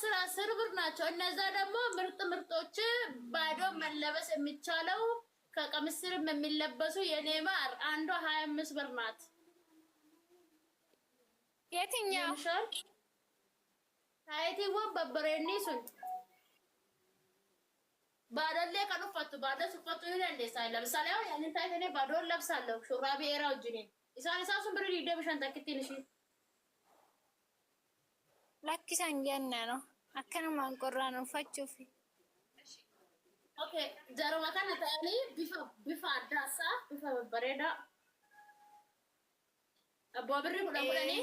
አስር አስር ብር ናቸው። እነዛ ደግሞ ምርጥ ምርጦች ባዶ መለበስ የሚቻለው ከቀሚስ ስርም የሚለበሱ የኔ ማር አንዷ 25 ብር ናት። የትኛው? ይምሻል taayitiiwwan babbareedni sun baadollee kan uffattu baados uffachuu ni dandeessa. ለምሳሌ አሁን ያንን tight እኔ ባዶን ለብሳለሁ ሹራቢ ኤራ wajjiniin isaan isaa sun birrii 25 takkittiin ishii. Lakkisan jenna no. Akkanumaan qorraan uffachuuf. Okay, jaruma kana ta'anii bifa bifa adda isaa bifa babbareedaa. Abbaa birrii 10 10nii.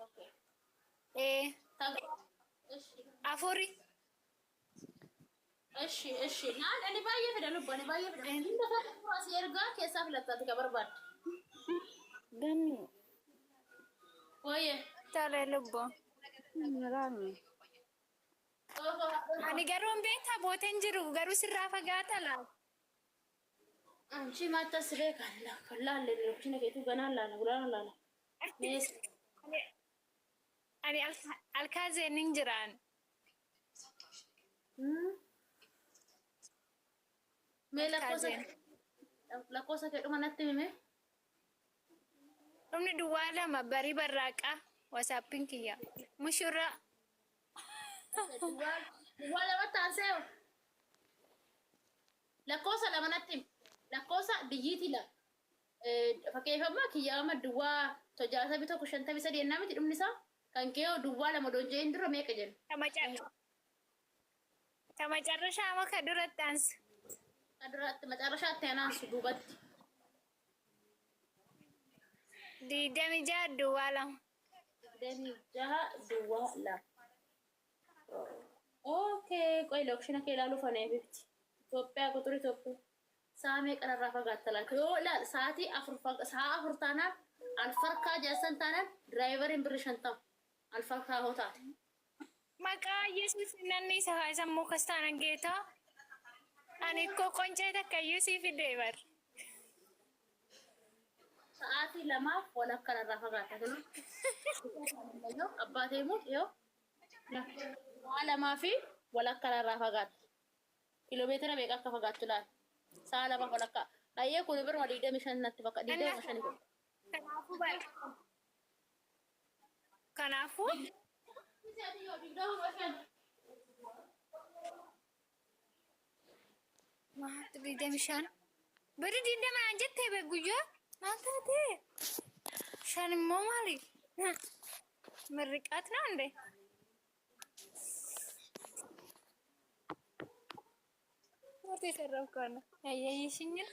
Okay. Ee. እሺ. Afuri. እሺ እሺ. Naan ani baay'ee fedha lubbu, ani baay'ee fedha. Hunda isaa asii ergaa keessaa filattaati ka barbaadde. Ganni. Wayye. Tole lubbu. Miraami. Ani garuu hin beektaa booteen jiru garuu sirraa fagaata laata. አንቺ ማታስ beekan laalle lookishina keetuu ganaan laala gulaan laala. Mees. Ani alkaazeen hin jiraan. Mee lakkoofsa kee dhuma natti hime. Dhumni 02 barii barraaqaa WhatsAppiin kiyya. Mushurraa. 02 taansee lakkoofsa 2 natti himi. Lakkoofsa biyyiitii 2. Fakkeeffammaa kiyyaa amma 061 53 ennaa miti dhumni isaa kan kee 02 donjeen dura meeqa jenna? ከመጨረሻ ka duratti aansu. Ka duratti macarrashaatti anaansu duubatti. 26 02. 26 02. Okay, ቆይ location kee ilaaluu fanee bifti. Itoophiyaa ቁጥር Itoophiyaa. Sa'a meeqa irraa fagaatta laata? Yoo ilaal sa'aatii 4 sa'a 4 taanaan alfarkaa jaarsan taanaan driveriin birri 50 alfarkaa hoo taate. Maqaa Yesuus namni isa sammuu kastaana geetaa. Ani ikkoo qoncee takka iyyuu sii fidee bar. Sa'aatii lamaaf walakkaa irraa fagaatta. Abbaa teemuuf yoo sa'a lamaa fi walakkaa irraa fagaatta. Kiiloomeetira meeqa akka fagaattu laata? Sa'a lamaaf walakkaa. Hayyee kun birma 25 natti fakkaata. 25 kun. Kanaafuu bar. Kanaafuu 25. Maaltu 25? Birri 20 naan jettee bee guyyaa maal taatee? Shan immoo maali? ምርቃት ነው እንዴ? ወጥ የሰራው እኮ ነው። ያያየሽኝ ነው።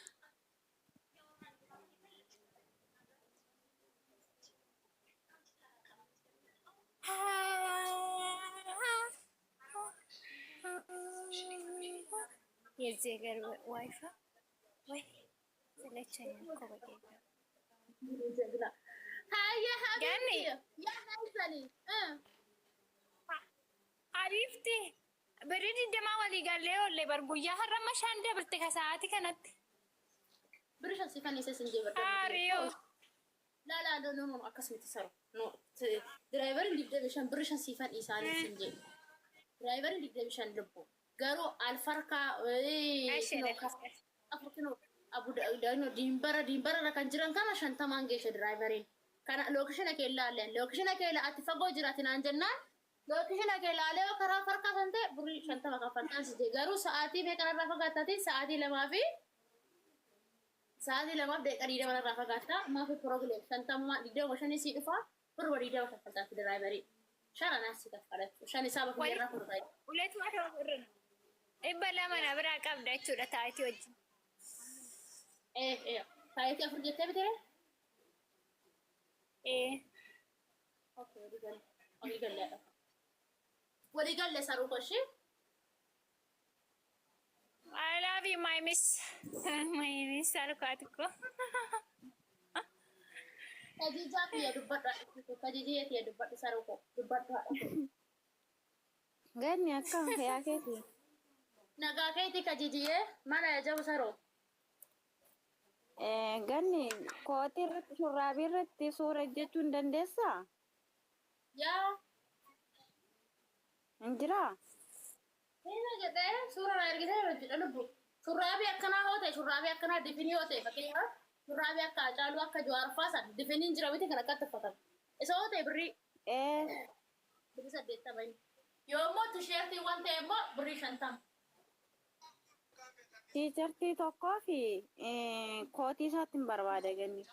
የዚህ ሀገር ዋይፋ ወይ ስለቸኝ እኮ በጌታ። Hayya. Ganni. Habiibti yaa naasani. Habiibti, birri 20 walii gallee oolle bar guyyaa har'a amma shan dabalte ka sa'aatii kanatti. Birri shan siifan isa sin jee. Aariyoo. La la, no no no, akkasumatti saru. No, driveriin 25 birri shan siifan isaanii sin jee. Driveriin 25 lubbu. Garuu alfarkaa 4 kinoo abu diimbara diimbara irra kan jiran kana 50n geeshe driveriin. Kana location kee ilaalle, location kee ati fagoo jiraati naan jennaan location kee ilaalee yoo karaa farkaa san ta'e birrii 50 kaffaltaan si jee. Garuu sa'aatii meeqa irraa fagaattaatiin sa'aatii lamaaf daqiiqaa 20 irraa fagaatta. Maafi problem 50 25 sii dhufa birra 20 kaffaltaati driverii. Shan anaas si kaffalatu. Shan isaa bakka irraa furtaa. ሁለት መቶ ብር ነው። 200 na biraa qabda jechuudha taayitii wajjin. Ee ee, sa'aatii 4 jettee bitee? Ee. Okay, walii galle. Walii galle. Walii galle saruu koshee. I love you, my miss. My miss አልኳት እኮ። Tajiijaa kiyya dubbadhu. Tajiijii kiyya dubbadhu saruu koo dubbadhu. Ganni, akkam fayyaa keeti? Nagaa keetii kajiijiyee mana jabu saruu. Ganni, kootii irratti shurraabii irratti suura hojjechuu hin dandeessaa? Yaa. Hin jiraa? Inni jedhee suuraa na ergitee hojjedha lubbu. Shurraabii akkanaa hoo ta'e, shurraabii akkanaa difinii hoo ta'e, fakkeenyaaf shurraabii akka Hacaaluu, akka Jawaar fa'aa san difiniin jira miti, kan akkatti uffatamu. Isa hoo ta'e birrii birrii 80 inni. Yoo immoo tisheertii waan ta'e immoo birrii 50. Tiishartii tokkoo fi kootii isaatti hin barbaada, ganni.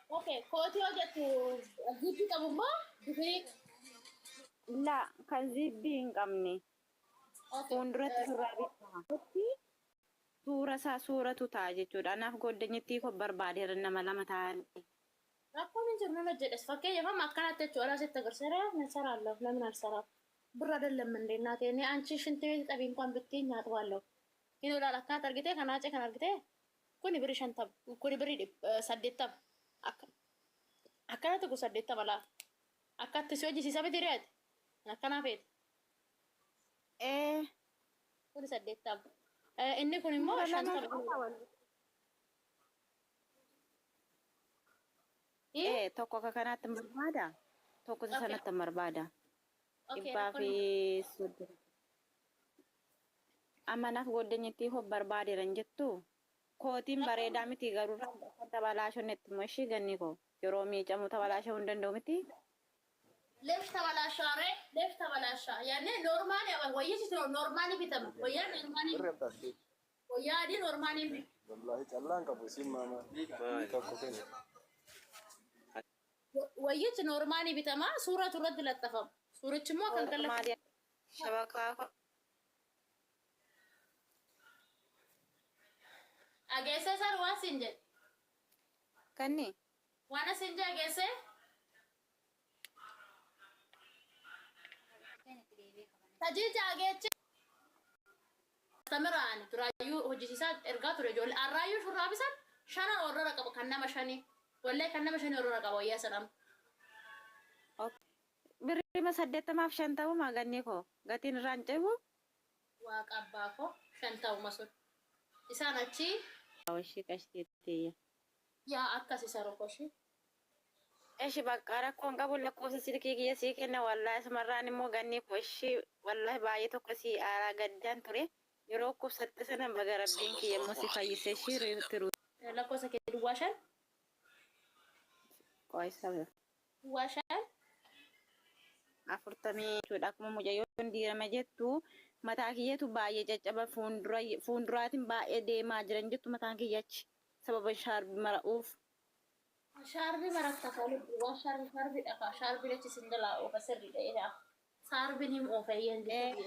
Okay, kootii hoo jettu zippii qabu immoo difinii. Laa, kan zippii hin qabne. Fuulduratti shurraabii ta'a. Suura isaa suuratu ta'a jechuudha. Anaaf goddanyittii koo barbaadeera, nama lama ta'anii. Rakkoon hin jiru, nan hojjedhes. Fakkeenyaaf amma akkanatti jechuudha, asitti agarsiisa nan saraalለሁ ለምን አልሰራም? ብር አይደለም እንዴ እናቴ፣ እኔ አንቺ ሽንት ቤት ጠቢ እንኳን ብትይኝ አጥባለሁ። ይኖራል akkanatti argitee kan haacee kan argitee kuni birrii 50, kuni birrii 80, akka akkanatti kun 80 laa akkatti si hojjisiisa miti reeti akkanaa feete. Ee. Kuni 80, inni kun immoo Suura lama 50. Ee, tokko akka kanaatti hin barbaada. Tokko isa sanatti hin barbaada. Dhibbaa fi 30. Amma naaf goddanyittii koo barbaadeera hin jettu. Kootiin bareedaa miti garuu akka tabalaashonnetti immoo ishii ganni koo yeroo miicamu tabalaasha'uu hin danda'u miti. ليش ተበላሻ ሬ ليش ተበላሻ? ያኔ normal wayyichi normal bitama, wayyaa normal, wayyaa adii normal bitama. Wallaahi callaan qabu isin maama tokko kenna. Wayyichi normal bitama, suuratu irratti laxxafama. Suurichi immoo kan kallattii Maali shabakaa koo. Dhageessee sar waan siin jedhe. Kanni. Waan asin jedhe dhageessee. Tajiija dhageeche. Tamiraan turaayyuu hojjisiisaa ergaa ture ijoollee. Arraayyuu shurraabi san shanan orrora qaba, kan nama shanii. Wallee kan nama shanii orrora qaba wayyaa sanam. Birrima 80f 50 ganni koo gatiin irraan cebu. Waaqa abbaa koo, 50 sun. Isaan achi Ishii qashtiitti. Yaa akkas isa rokoshi. Eshi, bakka rakkoon qabu, lakkoofsa silkii kiyya sii kenna. Wallaahi asumarraan immoo ganni koo ishii wallaahi baay'ee tokko sii aaraa gaddaan ture. Yeroo kubsatte sana baga rabbiin kiyya immoo si fayyise ishii tiru. Lakkoofsa kee 05. Qo'isa. 05. 40 jechuudha. Akkuma mucayyoon diirama jettu mataa kiyyatu baay'ee caccaba, fuuldura fuulduraatiin baay'ee deemaa jiran jettu mataan kiyyachi sababa shaarbi mara'uuf. Shaarbii marakta kalubbu waan shaarbii shaarbii dhafa shaarbii achi sin jalaa oofa sirrii dha. Saarbiin him oofa iyyaan jettu.